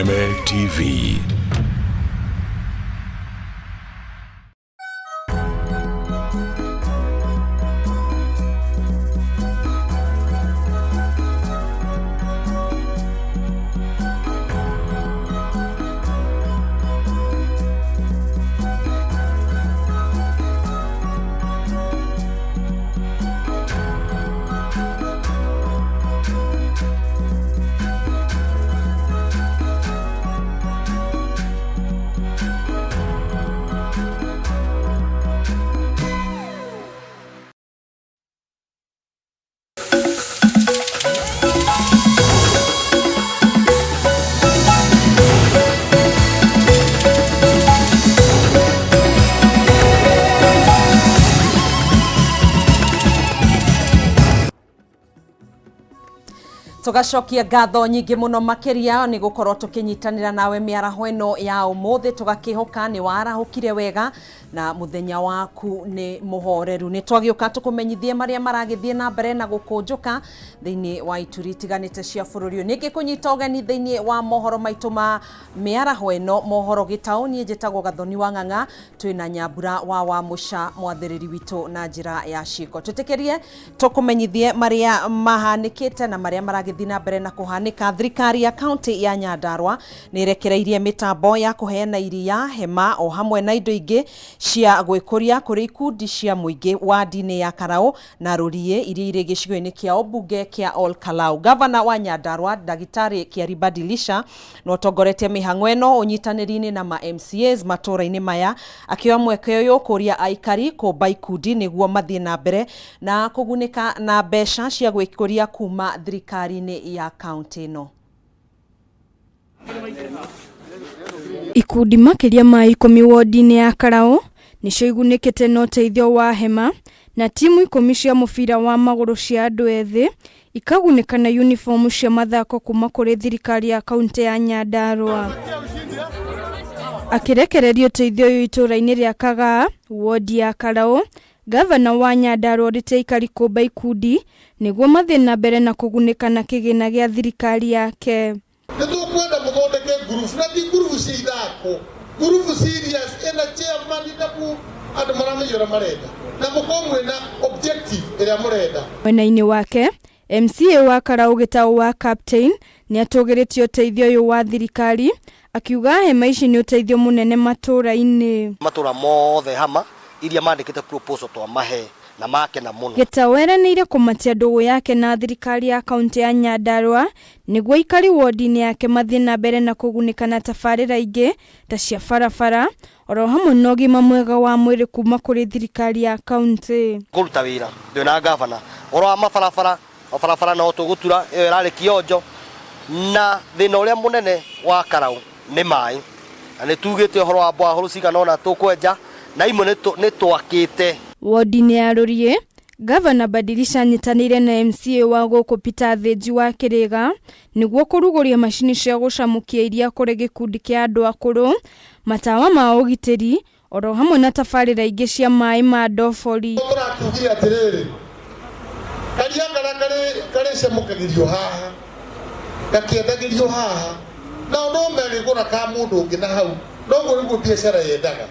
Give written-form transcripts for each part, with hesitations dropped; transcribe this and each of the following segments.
Kameme TV. Tugacokia ngatho nyingĩ mũno makĩria nĩ gũkorwo tũkĩnyitanĩra nawe mĩaraho ĩno ya ũmũthĩ. Tũgakĩhoka nĩ warahũkire wega na mũthenya waku nĩ mũhoreru. Nĩ twagĩũka tũkũmenyithie marĩa maragĩthiĩ na mbere na gũkũnjũka thĩinĩ wa ituri itiganĩte cia bũrũri ũyũ. Ningĩ kũnyita ũgeni thĩinĩ wa mohoro maitũ ma mĩaraho ĩno, mohoro gĩtaũ. Niĩ njĩtagwo Gathoni wa Ng'ang'a, twĩna Nyambura wa Wamũca mwathĩrĩri witũ na njĩra ya ciĩko. Twĩtĩkĩrie tũkũmenyithie marĩa mahanĩkĩte na marĩa maragĩthiĩ na mbere na kũhanĩka. Thirikari ya kaunti ya Nyandarua nĩ ĩrekereirie mĩtambo ya kũheana iria, hema o hamwe na indo ingĩ cia gwĩkũria kũrĩ ikundi cia mũingĩ wandi-inĩ ya Karau na Rũriĩ iria irĩ gĩcigo-inĩ kĩa ũmbunge kĩa Ol Kalou. Gavana wa Nyandarua Ndagĩtarĩ Kĩari Badilisha na ũtongoretie mĩhang'o ĩno ũnyitanĩri-inĩ na ma MCAs matũũra-inĩ maya, akĩoya mweke ũyũ kũria aikari kũmba ikundi nĩguo mathiĩ na mbere na kũgunĩka na mbeca cia gwĩkũria kuma thirikari-inĩ ya kaunti ĩno. Ikundi makĩria ma 10 wodi-inĩ ya Karaũ nĩcio igunĩkĩte na ũteithio wa hema na timu 10 cia mũbira wa magũrũ cia andũ ethĩ ikagunĩka na uniform cia mathako kuma kũrĩ thirikari ya kaunti ya Nyandarua. Akĩrekereria ũteithio ũyũ itũũra-inĩ rĩa Kagaa, wodi ya Karaũ, gavana wa Nyandarua orĩtie aikari kũmba ikundi nĩguo mathiĩ na mbere na kũgunĩka na kĩgĩna gĩa thirikari yake. Nĩ tũkwenda mũthondeke ngurubu, na ti ngurubu cia ithako, ngurubu serious ĩna chairman na ku andũ maramenya ũrĩa marenda na mũkorwo mwĩna objective ĩrĩa mũrenda. Mwena-inĩ wake, MCA wa Karaũ Gĩtaũ wa Captain nĩ atũgĩrĩtie ũteithio ũyũ wa thirikari, akiuga hema ici nĩ ũteithio mũnene matũũra-inĩ. Matũũra mothe hama iria mandĩkĩte proposal twamahe na makena mũno. Gĩtaũ eranĩire kũmatia ndũgũ yake na thirikari ya kaunti ya Nyandarua nĩguo aikari wodi-inĩ yake mathiĩ na mbere na kũgunĩka na tabarĩra ingĩ ta cia barabara oro hamwe na ũgima mwega wa mwĩrĩ kuma kũrĩ thirikari ya kaunti. Kũruta wĩra twĩ na gavana ũhoro wa mabarabara, mabarabara no tũgũtura ĩyo ĩrarĩ kionjo, na thĩna ũrĩa mũnene wa Karaũ nĩ maĩ, na nĩ tugĩte ũhoro wa borehole cigana ũna tũkwenja na imwe nĩ twakĩte. Wodi-inĩ ya Rũriĩ, Gavana Badilisha anyitanĩire na MCA wa gũkũ Peter Thĩnji wa Kĩrĩga nĩguo kũrugũria macini cia gũcamũkia iria kũrĩ gĩkundi kĩa andũ akũrũ, matawa ma ũgitĩri oro hamwe na tabarĩra ingĩ cia maĩ ma ndobori. Tũrakiugire atĩrĩrĩ, karia karĩa karĩcamũkagĩrio haha gakĩendagĩrio haha, nao no megĩgũra ka mũndũ ũngĩ na hau, noguo nĩguo biacara yendaga.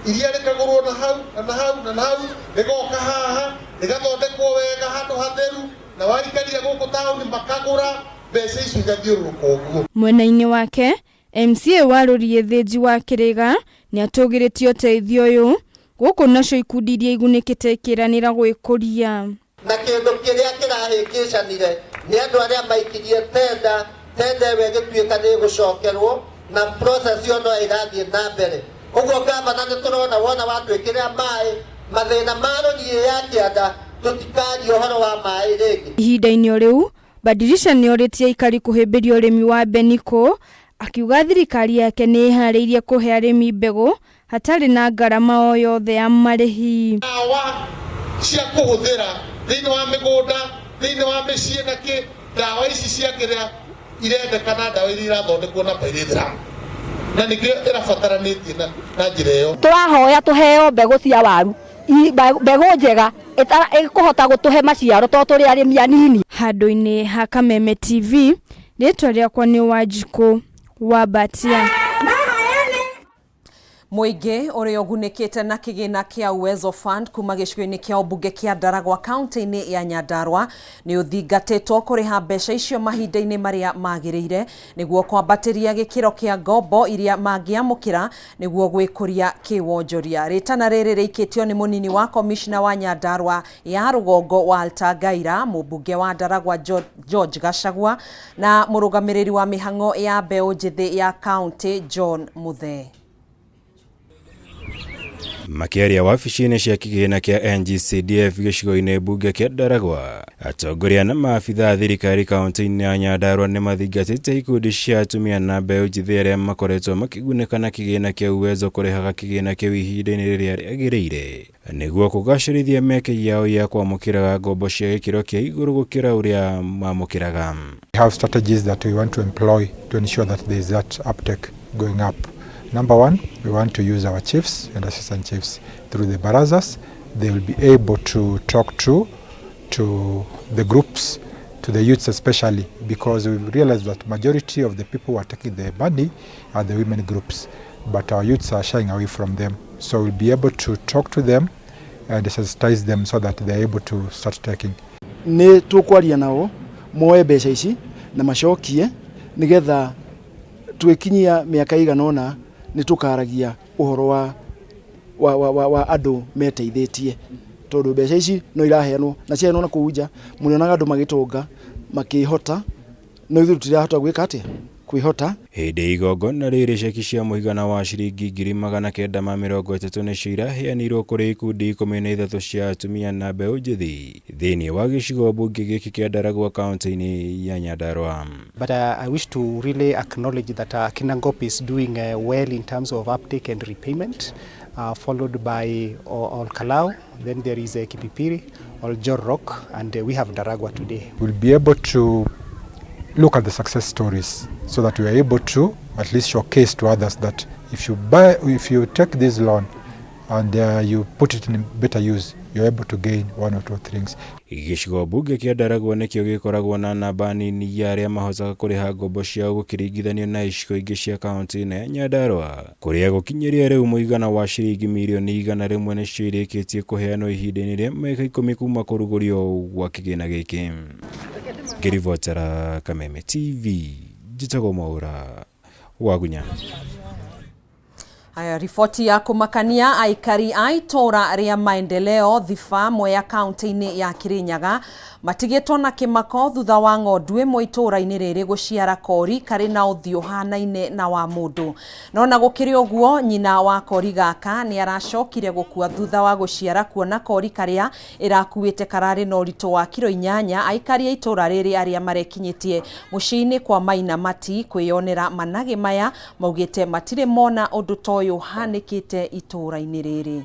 Iria rĩkagũrwo na hau na na hau na na hau, rĩgoka haha rĩgathondekwo wega handũ hatheru, na waikaria gũkũ taũni makagũra, mbeca icio igathiũrũrũka ũguo. Mwena-inĩ wake, MCA wa Rũriĩ Thĩnji wa Kĩrĩga nĩ atũgĩrĩtie ũteithio ũyũ, gũkũ nacio ikundi iria igunĩkĩte ikĩranĩra gwĩkũria. Na kĩndũ kĩrĩa kĩrahĩngĩcanire nĩ andũ arĩa maikirie tenda, tenda ĩyo ĩgĩtuĩka nĩ ĩgũcokerwo na process ĩyo no ĩrathiĩ na mbere. Ũguo gavana nĩ tũrona wona watwĩkĩrĩra maĩ, mathĩna ma Rũriĩ ya kĩanda tũtikaria ũhoro wa maĩ rĩngĩ. Ihinda-inĩ o rĩu, Badilisha nĩ orĩtie aikari kũhĩmbĩria ũrĩmi wa mbenikũ, akiuga thirikari yake nĩ ĩharĩirie kũhe arĩmi mbegũ hatarĩ na ngarama o yothe ya marĩhi. Ndawa cia kũhũthĩra thĩinĩ wa mĩgũnda, thĩinĩ wa mĩciĩ na kĩ, ndawa ici cia kĩrĩa irendekana, ndawa iria irathondekwo na pyrethrum, na nĩkĩo ĩrabataranĩtie na njĩra ĩyo. Tũrahoya tũheo mbegũ cia waru, mbegũ njega ĩkũhota gũtũhe maciaro tondũ tũrĩ arĩmi anini. Handũ-inĩ ha Kameme TV, rĩtwa rĩakwa nĩ Wanjikũ. Wabatia. Mũingĩ ũrĩa ũgunĩkĩte na kĩgĩna kĩa Uwezo Fund kuma gĩcigo-inĩ kĩa ũmbunge kĩa Ndaragwa kaunti-inĩ ya Nyandarua nĩ ũthingatĩtwo kũrĩha mbeca icio mahinda-inĩ marĩa magĩrĩire nĩguo kwambatĩria gĩkĩro kĩa ngombo iria mangĩamũkĩra nĩguo gwĩkũria kĩwonjoria. Rĩtana rĩrĩ rĩikĩtio nĩ mũnini wa komishna wa Nyandarua ya rũgongo Walter Ngaira, mũmbunge wa Ndaragwa George Gachagua na mũrũgamĩrĩri wa mĩhang'o ya mbeũ njĩthĩ ya kaunti John Muthee. Makĩaria wabici-inĩ cia kĩgĩna kĩa NGCDF gĩcigo-inĩ mbunge kĩa Ndaragwa, atongoria na maabitha a thirikari kaunti-inĩ ya Nyandarua nĩ mathingatĩte ikundi cia atumia na mbeũ njĩthĩ arĩa makoretwo makĩgunĩka na kĩgĩna kĩa Uwezo kũrĩhaga kĩgĩna kĩu ihinda-inĩ rĩrĩa rĩagĩrĩire nĩguo kũgacĩrithia mĩeke yao ya kwamũkĩraga ngombo cia gĩkĩro kĩa igũrũ gũkĩra ũrĩa mamũkĩraga. We have strategies that we want to employ to ensure that there is that uptake going up. Number one, we want to use our chiefs and assistant chiefs through the barazas. They will be able to talk to the groups, to the youths especially, because we realize that majority of the people who are taking the money are the women groups, but our youths are shying away from them. So we'll be able to talk to them and sensitize them so that they're able to start taking. Nĩ tũkwaria nao moe mbeca ici na macokie nigetha twĩkinyia mĩaka ĩigana ũna nĩ tũkaragia ũhoro wa andũ meteithĩtie tondũ mbeca ici no iraheanwo na ciaheanwo na kũu nja mũrĩonaga andũ magĩtonga makĩhota no ithuĩ tũtirahota gwĩka atĩa kwĩhota. Hĩndĩ igongona rĩrĩ ceki cia mũigana wa ciringi 930,000 nĩcio iraheanirwo kũrĩ ikundi 13 cia atumia na mbeũ njĩthĩ thĩinĩ wa gĩcigo mbunge gĩkĩ kĩa Ndaragwa kaunti-inĩ ya Nyandarua. But I wish to really acknowledge that Kinangop is doing well in terms of uptake and repayment, followed by Olkalou, then there is Kipipiri, Oljorok, and we have Ndaragwa today. We'll be able to look at the success stories so that we are able to at least showcase to others that if you take this loan and you put it in better use, you're able to gain one or two things. Gĩcigo mbunge kĩa Ndaragwa nĩkĩo gĩkoragwo na namba nini ya arĩa mahotaga kũrĩha ngombo ciao gũkĩringithanio na icigo ingĩ cia kaunti ya Nyandarua kũrĩa gũkinyĩria rĩu mũigana wa ciringi mirioni 100 nĩcio irĩkĩtie kũheanwo ihinda-inĩ rĩa mĩaka 10 kuma kũrugũrio gwa kĩgĩna gĩkĩ. Ngĩribotera Kameme TV, njĩtagwo Mwaura Wagunya. Haya, riboti ya kumakania aikari a itũra rĩa Maendeleo Thiba Mwea kaunti-inĩ ya Kirinyaga matigĩtwo na kĩmako thutha wa ng'ondu ĩmwe itũra-inĩ rĩrĩ gũciara kori karĩ na ũthiũ hanaine na wa mũndũ. No na gũkĩrĩ ũguo nyina wa kori gaka nĩ aracokire gũkua thutha wa gũciara kuona kori karĩa ĩrakuĩte kararĩ na ũritũ wa kiro 8. Aikari a itũra rĩrĩ arĩa marekinyĩtie mũciĩ-inĩ kwa Maina Mati kwĩyonera managĩ maya maugĩte matirĩ mona ũndũ ta ũyũ ũhanĩkĩte itũra-inĩ rĩrĩ.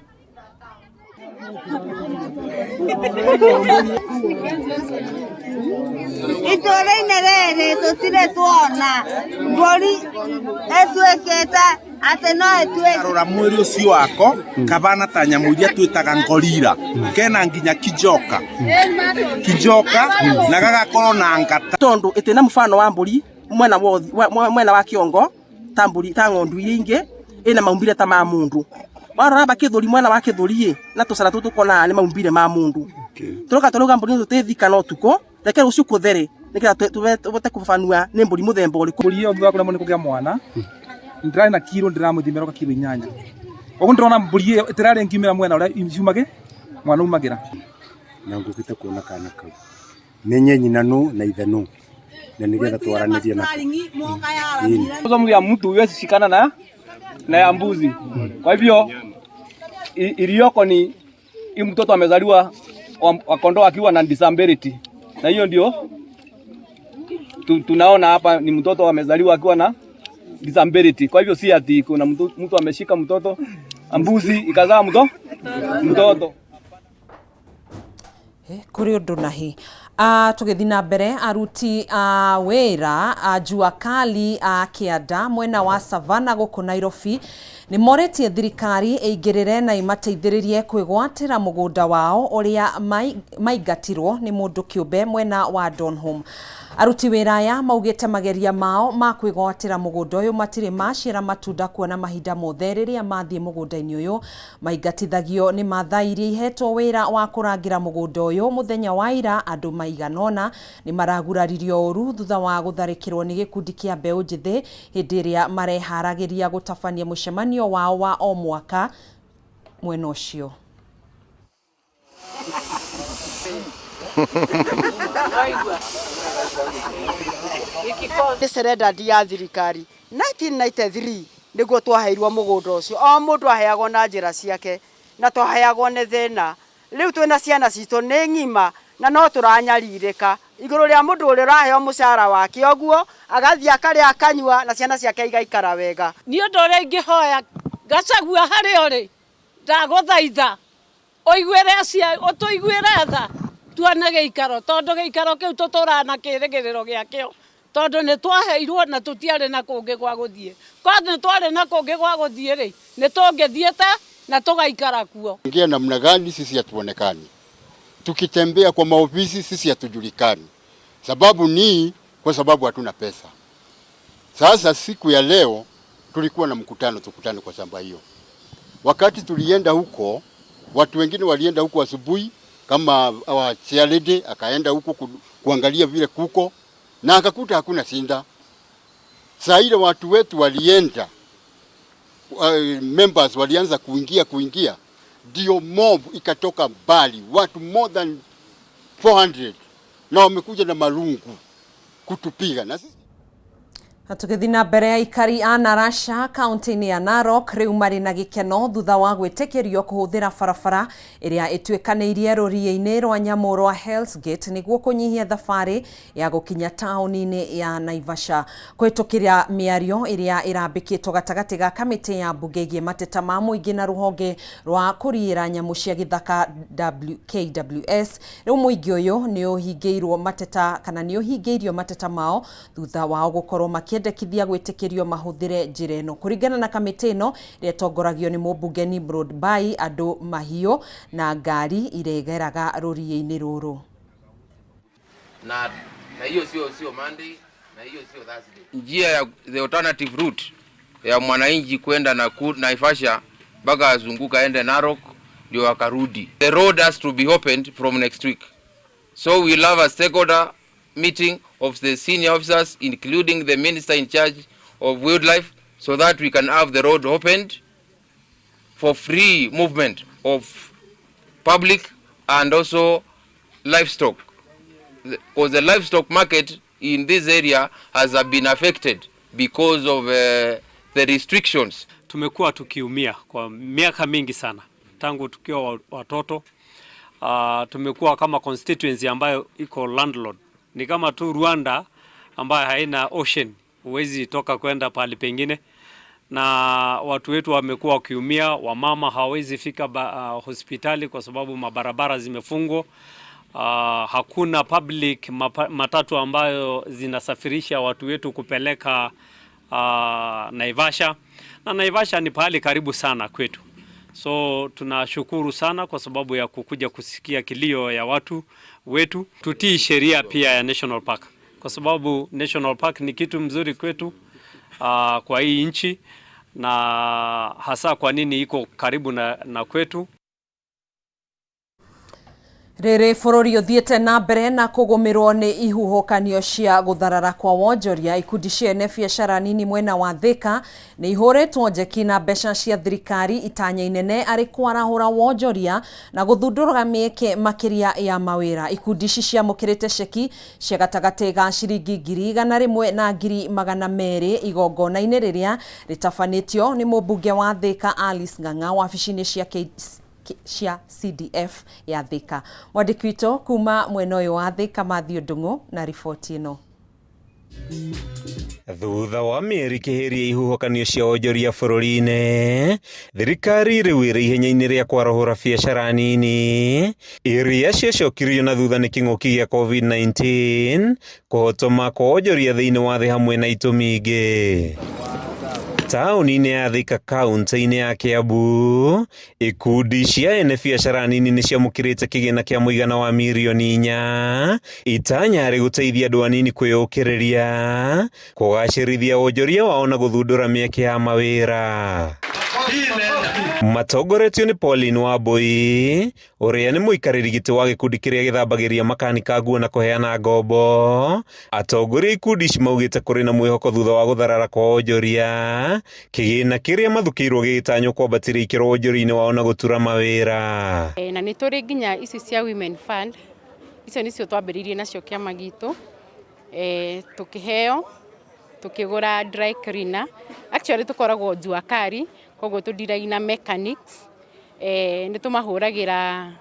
Itũra-inĩ rĩrĩ tũtirĩ tuona mbũri ĩtuĩkĩte atĩ no ĩtuĩke. Rora mwĩrĩ ũcio wako kabana ta nyamũ iria twĩtaga ngorira kena nginya kijoka na gagakorwo na ngata tondu ĩtĩ na mũbano wa mbũri mwena wa kĩongo ta mbũri ta ng'ondu iria ingĩ ĩna maumbire ta ma mũndũ. Warora ba kĩthũri mwena wa kĩthũri na tũcara tũtũ tukona nĩ maumbire ma mũndũ. Tũroka tũrauga mbũri tũtĩthika no ũtukũ reke rũciũ kũthere nĩgetha tũhote kũbanua nĩ mbũri mũthemba ũrĩkũ. Mbũri ĩyo thutha wa kũremwo nĩ kũgĩa mwana ndĩrarĩ na kiro ndĩramũthimĩra oka kiro 8. Ũguo ndĩrona mbũri ĩyo ĩtĩrarĩ ngiumĩra mwena ũrĩa ciumagĩ mwana umagĩra. Na ngũkĩte kuona kana kau menye nyina nũ na ithe nũ na nĩgetha twaranĩrie nako. Ya mtu huwezi shikana na ya mbuzi. Kwa hivyo iliyoko ni mtoto amezaliwa wa kondoo akiwa na disability. Na hiyo ndio tunaona hapa ni mtoto amezaliwa akiwa na disability. Kwa hivyo si ati kuna mtu ameshika mtoto mbuzi ikazaa mtoto. Kuri undu na hi tugithi na mbere aruti a wira a jua kali a kianda mwena wa Savana guku Nairobi ni moretie thirikari ĩingĩrĩre na imateithĩrĩrie kwĩgwatĩra mũgũnda wao ũrĩa maingatirwo nĩ mũndũ kĩũmbe mwena wa Donholm. Aruti wĩra aya maugĩte mageria mao ma kwĩgwatĩra mũgũnda ũyũ matirĩ maciara matunda kuona mahinda mothe rĩrĩa mathiĩ mũgũnda-inĩ ũyũ maingatithagio nĩ Maathai iria ihetwo wĩra wa kũrangĩra mũgũnda ũyũ. Mũthenya wa ira andũ maigana ũna nĩ maraguraririo ũru thutha wa gũtharĩkĩrwo nĩ gĩkundi kĩa mbeũ njĩthĩ hĩndĩ ĩrĩa mareharagĩria gũtabania mũcemanio wao wa o mwaka mwena ũcio. Nĩ surrendered ya thirikari 1993 nĩguo twaheirwo mũgũnda ũcio. O mũndũ aheagwo na njĩra ciake na twaheagwo nĩ thĩna. Rĩu twĩna ciana citũ nĩ ng'ima na no tũranyarirĩka igũrũ rĩa mũndũ ũrĩa ũraheo mũcara wake ũguo agathiĩ akarĩa akanyua na ciana ciake igaikara wega. Niĩ ũndũ ũrĩa ingĩhoya Gachagua harĩa ũrĩ, ndagũthaitha ũiguĩre aciari, ũtũiguĩre tha tuone gĩikaro, tondũ gĩikaro kĩu tũtũraga na kĩrĩgĩrĩro gĩakĩo, tondũ nĩ twaheirwo na tũtiarĩ na kũngĩ gwa gũthiĩ. Korwo nĩ twarĩ na kũngĩ gwa gũthiĩ rĩ, nĩ tũngĩthiĩte na tũgaikara kuo. Ingia namna gani sisi hatuonekani, tukitembea kwa maofisi sisi hatujulikani. Sababu ni kwa sababu hatuna pesa. Sasa siku ya leo tulikuwa na mkutano, tukutane kwa shamba hiyo. Wakati tulienda huko, watu wengine walienda huko asubuhi, kama wa chairlady akaenda huko kuangalia vile kuko na akakuta hakuna shinda. Saa ile watu wetu walienda, members walianza kuingia, ndio mob ikatoka mbali, watu more than 400 na wamekuja na marungu kutupiga na sisi. Na tũgĩthiĩ na mbere, aikari a Narasha kaunti-inĩ ya Narok rĩu marĩ na gĩkeno thutha wa gwĩtĩkĩrio kũhũthĩra barabara ĩrĩa ĩtuĩkanĩirie rũriĩ-inĩ rwa nyamũ rwa Hell's Gate nĩguo kũnyihia thabarĩ ya gũkinya taũni-inĩ ya Naivasha. Kũhĩtũkĩra mĩario ĩrĩa ĩrambĩkĩtwo gatagatĩ ga kamĩtĩ ya mbunge ĩgiĩ mateta ma mũingĩ na rũhonge rwa kũriĩra nyamũ cia gĩthaka KWS, rĩu mũingĩ ũyũ nĩ ũhingĩirwo mateta kana nĩ ũhingĩirio mateta mao thutha wao gũkorwo makĩendekithia gwĩtĩkĩrio mahũthĩre njĩra ĩno. Kũringana na kamĩtĩ ĩno ĩrĩa ĩtongoragio nĩ mũmbunge Nimrod Bai, andũ, mahiũ na ngari iregeraga rũriĩ-inĩ rũrũ. Na hiyo sio Monday na hiyo sio Thursday. Njia ya the alternative route ya mwananchi kwenda na Naivasha mpaka azunguka aende Narok ndio akarudi. The road has to be opened from next week. So we'll have a stakeholder meeting of the senior officers, including the minister in charge of wildlife, so that we can have the road opened for free movement of public and also livestock. Because the livestock market in this area has been affected because of the restrictions. Tumekuwa tukiumia kwa miaka mingi sana tangu tukiwa watoto. Tumekuwa kama constituency ambayo iko landlocked. Ni kama tu Rwanda ambayo haina ocean, huwezi toka kwenda pahali pengine, na watu wetu wamekuwa wakiumia. Wamama hawawezi fika hospitali kwa sababu mabarabara zimefungwa. Hakuna public matatu ambayo zinasafirisha watu wetu kupeleka Naivasha, na Naivasha ni pahali karibu sana kwetu. So tunashukuru sana kwa sababu ya kukuja kusikia kilio ya watu wetu. Tutii sheria pia ya National Park, kwa sababu National Park ni kitu mzuri kwetu kwa hii nchi, na hasa kwa nini iko karibu na kwetu. Rĩrĩ bũrũri ũthiĩte na mbere na kũgũmĩrwo nĩ ihuhũkanio cia gũtharara kwa wonjoria, ikundi cia ene biacara nini mwena wa Thika nĩ ihũrĩtwo njeki na mbeca cia thirikari itanya inene arĩ kwarahũra wonjoria na gũthundũra mĩeke makĩria ya mawĩra. Ikundi ici ciamũkĩrĩte ceki cia gatagatĩ ga ciringi 100,000 na 200,000 igongona-inĩ rĩrĩa rĩtabanĩtio nĩ mũmbunge wa Thika Alice Ng'ang'a wabici-inĩ cia CDF ya Thika. Mwandĩki witũ kuma mwena ũyũ wa Thika Matthew Ndung'u na riboti ĩno. Thutha wa mĩeri kĩhĩria ihuhũkanio cia wonjoria bũrũri-inĩ, thirikari rĩu ĩrĩ ihenya-inĩ rĩa kwarahũra biacara nini iria ciacokirio na thutha nĩ kĩng'ũki gĩa COVID-19, kũhotoma kwa wonjoria thĩinĩ wa thĩ hamwe na itũmi ingĩ. Taũni-inĩ ya Thika kaunti-inĩ ya Kiambu, ikundi cia ene biacara nini nĩ ciamũkĩrĩte kĩgĩna kĩa mũigana wa mirioni 4 itanya rĩ gũteithia andũ anini kwĩyũkĩrĩria, kũgacĩrithia wonjoria wao na gũthundũra mĩeke ya mawĩra. Matongoretio nĩ Pauline Wambui ũrĩa nĩ mũikarĩri gĩtĩ wa gĩkundi kĩrĩa gĩthambagĩria makanika nguo na kũheana ngombo. Atongoria a ikundi ici maugĩte kũrĩ na mwĩhoko thutha wa gũtharara kwa wonjoria, kĩgĩna kĩrĩa mathukĩirwo gĩgĩtanywo kwambatĩria ikĩro wonjoria-inĩ wao na gũtura mawĩra. Na nĩ tũrĩ nginya ici cia Women Fund, icio nĩcio twambĩrĩirie nacio kĩama gitũ, tũkĩheo tũkĩgũra dry cleaner. Actually tũkoragwo jua kali, koguo tũndiragia na mechanics, nĩ tũmahũragĩra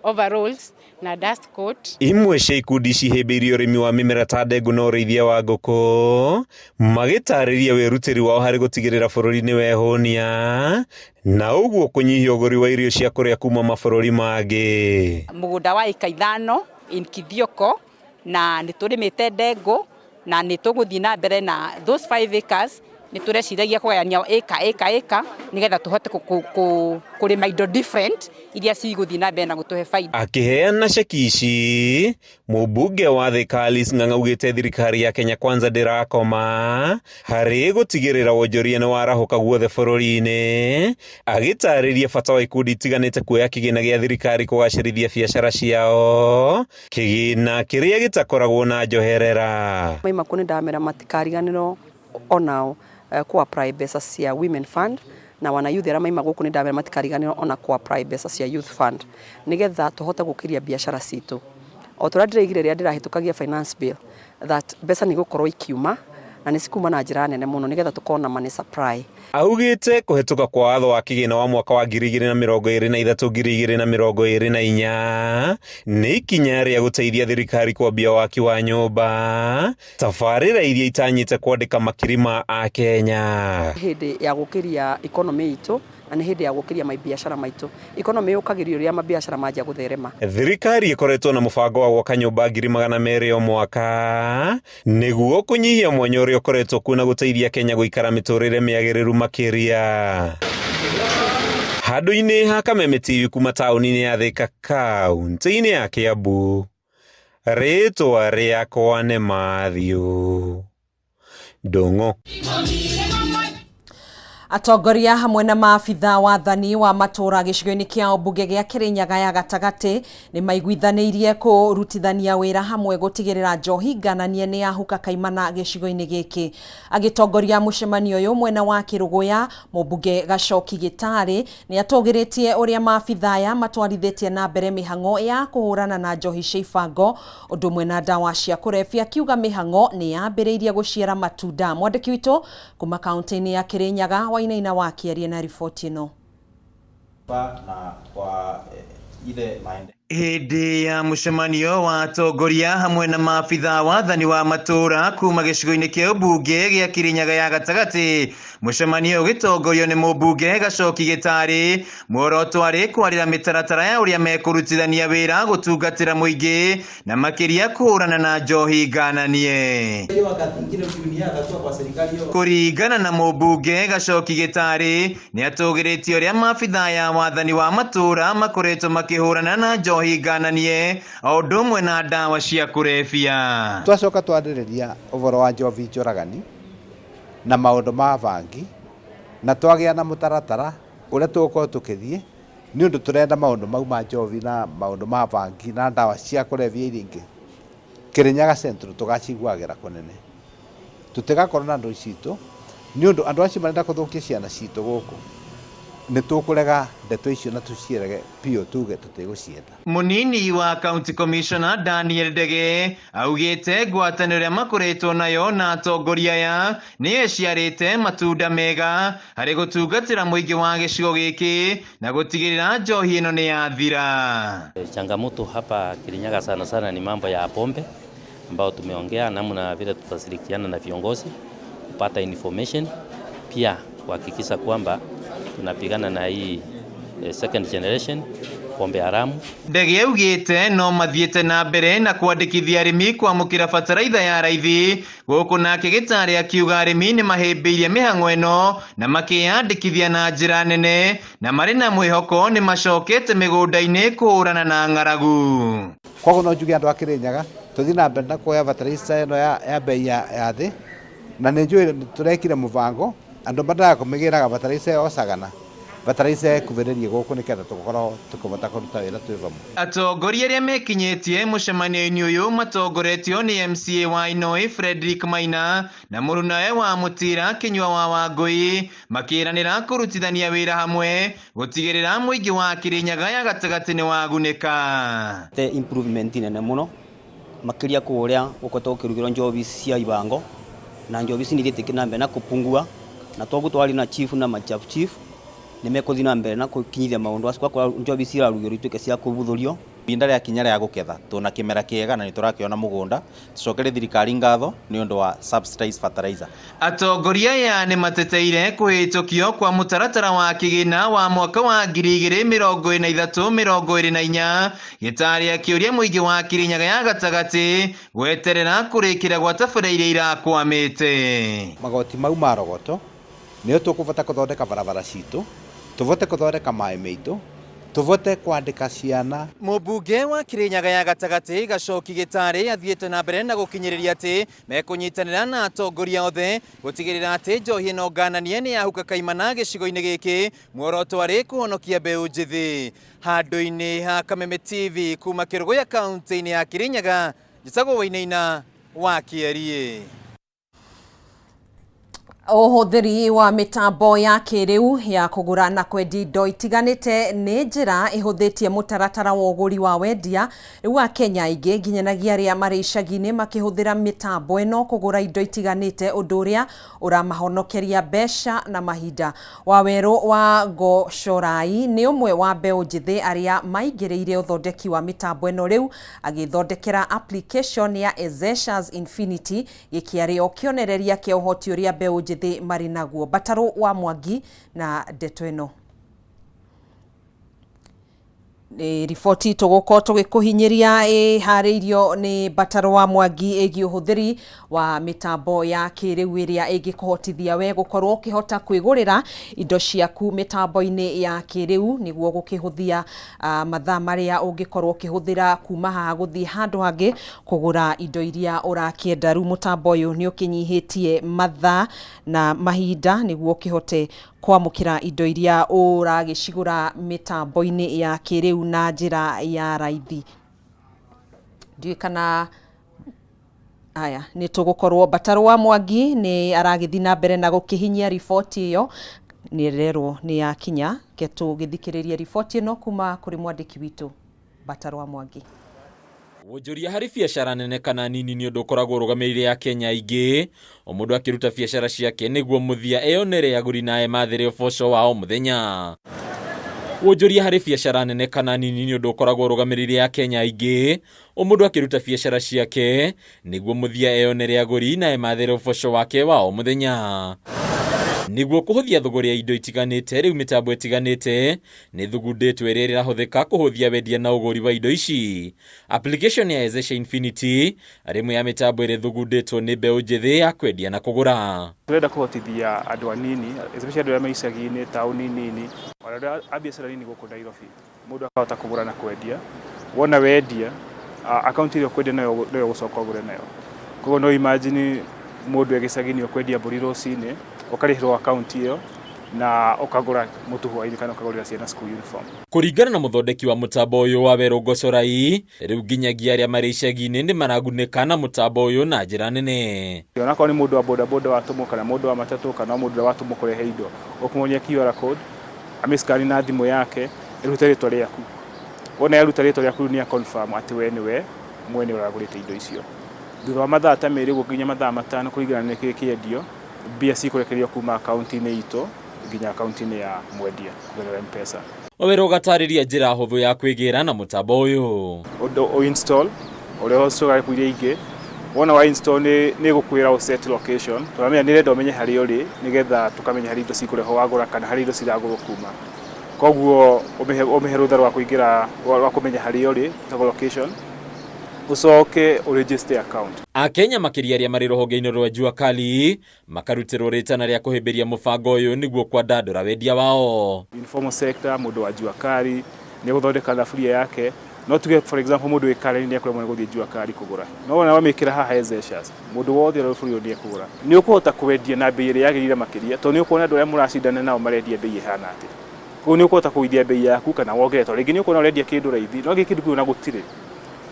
overalls na dust coat. Imwe cia ikundi ici ihĩmbĩirie ũrĩmi wa mĩmera ta ndengũ na ũrĩithia wa ngũkũ, magĩtarĩria wĩrutĩri wao harĩ gũtigĩrĩra bũrũri nĩ wehũnia na ũguo kũnyihia ũgũri wa irio cia kũrĩa kuma mabũrũri mangĩ. Mũgũnda wa ĩka 5 in Kithioko, na nĩ tũrĩmĩte ndengũ na nĩ tũgũthiĩ na mbere na those 5 acres. Nĩ tũreciragia kũgayania ĩka ĩka ĩka nĩgetha tũhote kũrĩma indo different iria cigũthiĩ na mbere na gũtũhe baida. Akĩheana ceki ici, mũmbunge wa Thika Alice Ng'ang'a augĩte thirikari ya Kenya Kwanza ndĩrakoma harĩ gũtigĩrĩra wonjoria nĩ warahũka guothe bũrũri-inĩ, agĩtarĩria bata wa ikundi itiganĩte kuoya kĩgĩna gĩa thirikari kũgacĩrithia biacara ciao, kĩgĩna kĩrĩa gĩtakoragwo na njoherera. Maima kũ nĩ ndamera matikariganĩrwo onao ku apply mbeca cia Women Fund, na wana youth arĩa maima gũkũ nĩ ndamera matikariganĩrwo ona ku apply mbeca cia Youth Fund nĩgetha tũhote gũkĩria biacara citũ. O ta ũrĩa ndĩraigire rĩrĩa ndĩrahĩtũkagia finance bill that mbeca nĩ igũkorwo ikiuma na nĩ cikuma na njĩra nene mũno nĩgetha tũkorwo na money supply. Augĩte kũhetũka kwa watho wa kĩgĩna wa mwaka wa 2023 2024 nĩ ikinya rĩa gũteithia thirikari kwambia waki wa nyũmba, tabarĩra iria itanyĩte kwandĩka makiri ma Akenya. Hĩndĩ ya gũkĩria economy itũ na nĩ hĩndĩ ya gũkĩria mabiacara maitũ. Economy yũkagĩrio rĩrĩa mabiacara manjia gũtherema. Thirikari ĩkoretwo na mũbango wa gwaka nyũmba 200,000 o mwaka nĩguo kũnyihia mwanya ũrĩa ũkoretwo kuo na gũteithia Kenya gũikara mĩtũrĩre mĩagĩrĩru makĩria. Handũ-inĩ ha Kameme TV kuma taũni-inĩ ya Thika kaunti-inĩ ya Kiambu, rĩtwa rĩakwa nĩ Matthew Ndung'u. Atongoria hamwe na maabitha wathani wa matũra gĩcigo-inĩ kĩa mbunge gĩa Kĩrĩnyaga ya gatagatĩ nĩ maiguithanĩirie kũrutithania wĩra hamwe gũtigĩrĩra njohi ngananie nĩ yahuka kaimana gĩcigo-inĩ gĩkĩ. Agĩtongoria mũcemanio ũyũ mwena wa Kĩrũgũya, mũmbunge Gacoki Gĩtarĩ nĩ atũgĩrĩtie ũrĩa maabitha aya matwarithĩtie na mbere mĩhang'o ya kũhũrana na njohi cia ibango ũndũ ũmwe na ndawa cia kũrebia, akiuga mĩhang'o nĩ yambĩrĩirie gũciara matunda. Mwandĩki witũ kuma kaunti-inĩ ya Kĩrĩnyaga Wainaina wa kĩaria na riboti ĩno. Hĩndĩ ya mũcemanio wa atongoria hamwe na maabitha wathani wa matũra kuma gĩcigo-inĩ kĩa ũmbunge gĩa Kĩrĩnyaga ya gatagatĩ, mũcemanio ũgĩtongorio nĩ mũmbunge Gacoki Gĩtarĩ, muoroto arĩ kwarĩra mĩtaratara ya ũrĩa mekũrutithania wĩra gũtungatĩra mũingĩ na makĩria kũhũrana na njohi ngananie. Kũringana na mũmbunge Gacoki Gĩtarĩ, nĩ atũgĩrĩtie ũrĩa maabitha ya wathani wa matũra makoretwo makĩhũrana na njohi ngananie o ũndũ ũmwe na ndawa cia kũrebia. Twacoka twarĩrĩria ũhoro wa njohi njũragani na maũndũ ma bangi na twagĩa na mũtaratara ũrĩa tũgũkorwo tũkĩthiĩ nĩ ũndũ tũrenda maũndũ mau ma njohi na maũndũ ma bangi na ndawa cia kũrebia iria ingĩ Kĩrĩnyaga Central tũgaciguagĩra kũnene, tũtigakorwo na andũ citũ nĩ ũndũ andũ acio marenda kũthũkia ciana citũ gũkũ nĩ tũkũrega ndeto icio na tũcierege biũ tuge tũtigũcienda. Mũnini wa County Commissioner Daniel Ndege augĩte ngwatanĩro ĩrĩa makoretwo nayo na atongoria aya nĩ ĩciarĩte matunda mega harĩ gũtungatĩra mũingĩ wa gĩcigo gĩkĩ na gũtigĩrĩra njohi ĩno nĩ yathira. Changamoto hapa Kirinyaga sana sana ni mambo ya pombe ambao tumeongea namna vile tutashirikiana na viongozi kupata information, pia kuhakikisha kwamba tunapigana na hii second generation pombe haramu. Ndege augĩte no mathiĩte na mbere na kwandĩkithia arĩmi kwamũkĩra bataraitha ya raithi gũkũ nake Gĩtarĩ akiuga arĩmi nĩ mahĩmbĩirie mĩhang'o ĩno na makĩyandĩkithia na njĩra nene na marĩ na mwĩhoko nĩ macokete mĩgũnda-inĩ kũhũrana na ng'aragu. Koguo no njuge andũ a Kĩrĩnyaga tũthiĩ na mbere na kuoya bataraitha ĩno ya bei ya thĩ, na nĩ njũĩ tũrekire mũbango andũ mendaga kũmĩgĩraga bataraitha ĩyo Sagana, bataraitha ĩkuhĩrĩrie gũkũ nĩgetha tũkorwo tũkĩhota kũruta wĩra twĩ vamwe. Atongoria arĩa mekinyĩtie mũcemanio-inĩ ũyũ matongoretio nĩ MCA wa Inoi Frederick Maina na mũrunawe wa Mũtira Kĩnyua wa Wangũi makĩranĩra kũrutithania wĩra hamwe gũtigĩrĩra mũingĩ wa Kĩrĩnyaga ya gatagatĩ nĩ wagunĩka. Te improvement nene mũno makĩria kũrĩa gũkoretwo gũkĩrugĩrwo njobi cia ibango na njobi ici nĩ ithiĩte na mbere na kũpungua, na toguo twarĩ na chief na machaf chief nĩ mekũthiĩ na mbere na kũkinyithia maũndũ acio kwa njobi ici irarugĩrwo ituĩke cia kũbuthũrio. Ihinda rĩakinya rĩa gũketha tũna kĩmera kĩega na nĩtũrakĩona mũgũnda, tũcokerie thirikari ngatho nĩ ũndũ wa subsidized fertilizer. Atongoria aya nĩ mateteire kũhĩtũkio kwa mũtaratara wa kĩgĩna wa mwaka wa 2023-2024 gĩtarĩ akĩũria mũingĩ wa Kĩrĩnyaga ya gatagatĩ gweterera kũrĩkĩra gwa tabarĩra iria irakwamĩte. Magoti mau ma rogoto nĩo tũkũbota kũthondeka barabara citũ, tũbote kũthondeka maĩ maitũ, tũbote kwandĩka ciana. Mũmbunge wa Kĩrĩnyaga ya gatagatĩ Gacoki Gĩtarĩ athiĩte na mbere na gũkinyĩrĩria atĩ mekũnyitanĩra na atongoria othe gũtigĩrĩra atĩ njohi ĩno ngananie nĩ yahuka kaimana gĩcigo-inĩ gĩkĩ, muoroto arĩ kũhonokia mbeũ njĩthĩ. Handũ-inĩ ha Kameme TV kuma Kĩrũgũya kaunti-inĩ ya Kĩrĩnyaga, njĩtagwo Wainaina wa Kĩeriĩ. Ũhũthĩri wa mĩtambo ya kĩrĩu ya kũgũra na kwendia indo itiganĩte nĩ njĩra ĩhũthĩtie mũtaratara wa ũgũri wa wendia. Rĩu Akenya aingĩ nginyanagia arĩa marĩ icagi-inĩ makĩhũthĩra mĩtambo ĩno kũgũra indo itiganĩte, ũndũ ũrĩa ũramahonokeria mbeca na mahinda. Wawerũ wa Ngocorai nĩ ũmwe wa mbeũ njĩthĩ arĩa maingĩrĩire ũthondeki wa mĩtambo ĩno, rĩu agĩthondekera application ya Ezeshas Infinity gĩkĩarĩ o kĩonereria kĩa ũhoti ũrĩa mbeũ njĩthĩ marĩ naguo. Batarũ wa Mwangi na ndeto ĩno. Nĩ riboti tũgũkorwo tũgĩkũhinyĩria ĩharĩirio nĩ Batarũ wa Mwangi ĩgiĩ ũhũthĩri wa mĩtambo ya kĩrĩu ĩrĩa ĩngĩkũhotithia we gũkorwo ũkĩhota kwĩgũrĩra indo ciaku mĩtambo-inĩ ya kĩrĩu nĩguo gũkĩhũthia mathaa marĩa ũngĩkorwo ũkĩhũthĩra kuma haha gũthiĩ handũ hangĩ kũgũra indo iria ũrakĩenda. Rĩu mũtambo ũyũ nĩ ũkĩnyihĩtie mathaa na mahinda nĩguo ũkĩhote kwamũkĩra indo iria ũragĩcigũra mĩtambo-inĩ ya kĩrĩu na njĩra ya raithi. Ndiũĩ kana aya nĩ tũgũkorwo Batarũ wa Mwangi nĩ aragĩthiĩ na mbere na gũkĩhinyia riboti ĩyo, nĩ ĩrerwo nĩ yakinya. Ke tũgĩthikĩrĩrie riboti ĩno kuma kũrĩ mwandĩki witũ Batarũ wa Mwangi. Wonjoria harĩ biacara nene kana nini nĩ ũndũ ũkoragwo ũrũgamĩrĩire Akenya aingĩ, o mũndũ akĩruta biacara ciake nĩguo mũthia eyonere agũri na emathĩre ũboco wa o mũthenya. Wonjoria harĩ biacara nene kana nini nĩ ũndũ ũkoragwo ũrũgamĩrĩire Akenya aingĩ, o mũndũ akĩruta biacara ciake nĩguo mũthia eyonere agũri na emathĩre ũboco wake wa o mũthenya. Nĩguo kũhũthia thogora ya indo itiganĩte, rĩu mĩtambo ĩtiganĩte nĩ thugundĩtwo ĩrĩa ĩrahũthĩka kũhũthia wendia na ũgũri wa indo ici. Application ya Ezesha Infinity arĩ ĩmwe ya mĩtambo ĩrĩa ĩthugundĩtwo nĩ mbeũ njĩthĩ ya kwendia na kũgũra. Tũrenda kũhotithia andũ anini, especially andũ arĩa me icagi-inĩ, taũni nini, ona arĩa a biacara nini gũkũ Nairobi, mũndũ akahota kũgũra na kwendia. Wona wendia, akaunti ĩrĩa ũkwendia nayo noyo ũgũcoka ũgũre nayo. Koguo no imagine mũndũ e gĩcagi-inĩ ũkwendia mbũri rũcinĩ, ũkarĩhĩrwo akaunti ĩyo na ũkagũra mũtu hwaĩ-inĩ kana ũkagũrĩra ciana school uniform. Kũringana na mũthondeki wa mũtambo ũyũ wa Werũ Ngocorai, rĩu nginyagia arĩa marĩ icagi-inĩ nĩ maragunĩka na mũtambo ũyũ na njĩra nene. Onakorwo nĩ mũndũ wa bodaboda watũmwo kana mũndũ wa matatũ kana mũndũ ũrĩa watũmwo kũrehe indo, ũkũmuonia QR code, amĩscan na thimũ yake, ĩrute rĩtwa rĩaku. Wona yaruta rĩtwa rĩaku rĩu nĩ confirm atĩ we nĩwe mwene ũragũrĩte indo icio. Thutha wa mathaa ta merĩ ũguo nginya mathaa 5 kũringana na nĩkĩĩ kĩendio, mbia cikũrekererio kuma akaunti-inĩ itũ nginya akaunti-inĩ ya mwendia kũgerera M-Pesa. Wawerũ ũgatarĩria njĩra hũthũ ya kwĩgĩra na mũtambo ũyũ. Ũndũ ũinstall, ũrĩa ũcokaga app iria ingĩ, wona wa install nĩ ĩgũkwĩra ũ set location, tũramenya nĩ ĩrenda ũmenye harĩa ũrĩ nĩgetha tũkamenya harĩa indo cikũrehwo wagũra kana harĩa indo ciragũrwo kuma. Koguo ũmĩhe rũtha rwa kũingĩra rwa kũmenya harĩa ũrĩ, ĩtagwo location, ũcoke ũ register account. Akenya makĩria arĩa marĩ rũhonge-inĩ rwa Jua Kali makarutĩrwo rĩtana rĩa kũhĩmbĩria mũbango ũyũ nĩguo kwandandũra wendia wao. Informal sector, mũndũ wa Jua Kali nĩ egũthondeka thaburia yake, no tuge for example mũndũ wĩ Karen nĩ ekũremwo nĩ gũthiĩ Jua Kali kũgũra, no wona wamĩkĩra haha Ezeshas, mũndũ wothe ũrĩa wĩ bũrũri ũyũ nĩ ekũgũra. Nĩ ũkũhota kwendia na mbei ĩrĩa yagĩrĩire makĩria tondũ nĩ ũkuona andũ arĩa mũracindana nao marendia mbei ĩhana atĩa. Koguo nĩ ũkũhota kũgũithia mbei yaku kana wongerere tondũ rĩngĩ nĩ ũkuona ũrendia kĩndũ raithi no kĩndũ kĩu ona gũtirĩ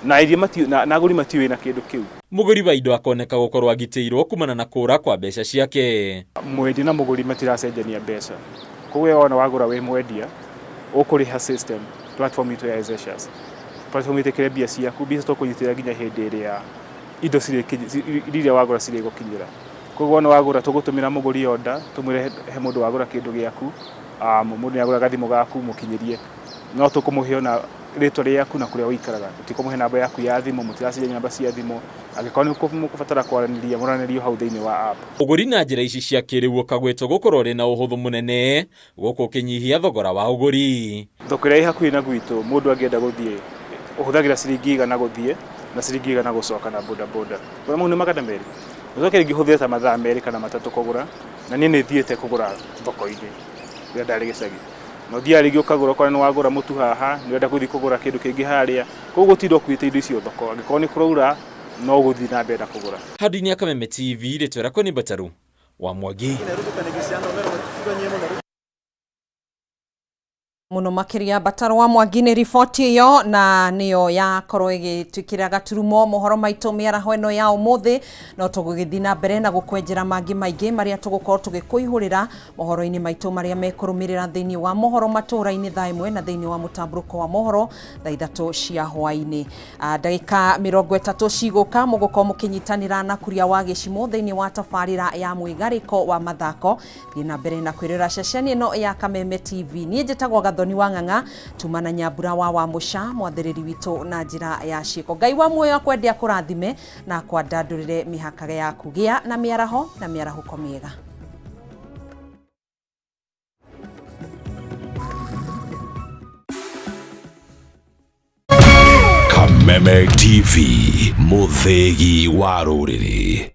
na endia matiũĩ na agũri matiũĩ wĩna kĩndũ kĩu. Mũgũri wa indo akoneka gũkorwo agitĩirwo kumana na kũra kwa mbeca ciake. Mwendia na mũgũri matiracenjania mbeca. Koguo we wona wagũra wĩ mwendia, ũkũrĩha system, platform itũ ya Ezeshas. Platform ĩtĩkĩre mbia ciaku, mbia icio tũkũnyitĩrĩra nginya hĩndĩ ĩrĩa indo indo iria wagũra cirĩgũkinyĩra. Koguo wona wagũra tũgũtũmĩra mũgũri order, tũmwĩre he mũndũ wagũra kĩndũ gĩaku, mũndũ nĩ agũra gathimũ gaku mũkinyĩrie. No tũkũmũhe ona rĩtwa rĩaku na kũrĩa ũikaraga. Tũtikũmũhe namba yaku ya thimũ, mũtiracenjania namba cia thimũ. Angĩkorwo nĩ mũkũbatara kwaranĩria, mũranĩrio hau thĩinĩ wa app. Ũgũri na njĩra ici cia kĩrĩu ũkagwetwo gũkorwo ũrĩ na ũhũthũ mũnene gũkũ ũkĩnyihia thogora wa ũgũri. Thoko ĩrĩa ĩ hakuhĩ na gwitũ mũndũ angĩenda gũthiĩ ũhũthagĩra ciringi igana gũthiĩ na ciringi igana gũcoka na boda boda. Ũrona mau nĩ 200. Ũcoke rĩngĩ ũhũthĩre ta mathaa merĩ kana matatũ kũgũra na niĩ nĩ thiĩte kũgũra thoko-inĩ rĩrĩa ndarĩ gĩcagi. Na ũthiaga rĩngĩ ũkagũra ũkona nĩ wagũra mũtu haha, nĩ ũrenda gũthiĩ kũgũra kĩndũ kĩngĩ harĩa. Koguo gũtinda ũkuĩte indo icio thoko, angĩkorwo nĩ kũraura no ũgũthiĩ na mbere na kũgũra. Handũ-inĩ ya Kameme TV, rĩtwa rĩakwa nĩ Mbataru wa Mwangi. Muno makiria Mbataro wa Mwangi nĩ riboti ĩyo na nĩyo yakorwo ĩgĩtwĩkĩra gaturumo mohoro maitũ mĩaraho ĩno ya ũmũthĩ. No tũgũgĩthiĩ na mbere na gũkwenjera mangĩ maingĩ marĩa tũgũkorwo tũgĩkũihũrĩra mohoro-inĩ maitũ marĩa mekũrũmĩrĩra thĩinĩ wa mohoro matũũra-inĩ thaa 1 na thĩinĩ wa mũtambũrũko wa mohoro thaa 3 cia hwaĩ-inĩ. Ndagĩka 30 cigũka mũgũkorwo mũkĩnyitanĩra na Kuria wa Gĩcimũ thĩinĩ wa tabarĩra ya mwĩgarĩko wa mathako. Thiĩ na mbere na kwĩrora ceceni ĩno ya Kameme TV. Niĩ njĩtagwo Gathoni wa Ng'ang'a, tuma na Nyambura wa Wamũca, mwathĩrĩri witũ na njĩra ya ciĩko. Ngai wa muoyo akwende akũrathime na akwandandũrĩre mĩhaka yaku. Gĩa na mĩaraho na mĩarahũko mĩega. Kameme TV, mũthĩgi wa rũrĩrĩ.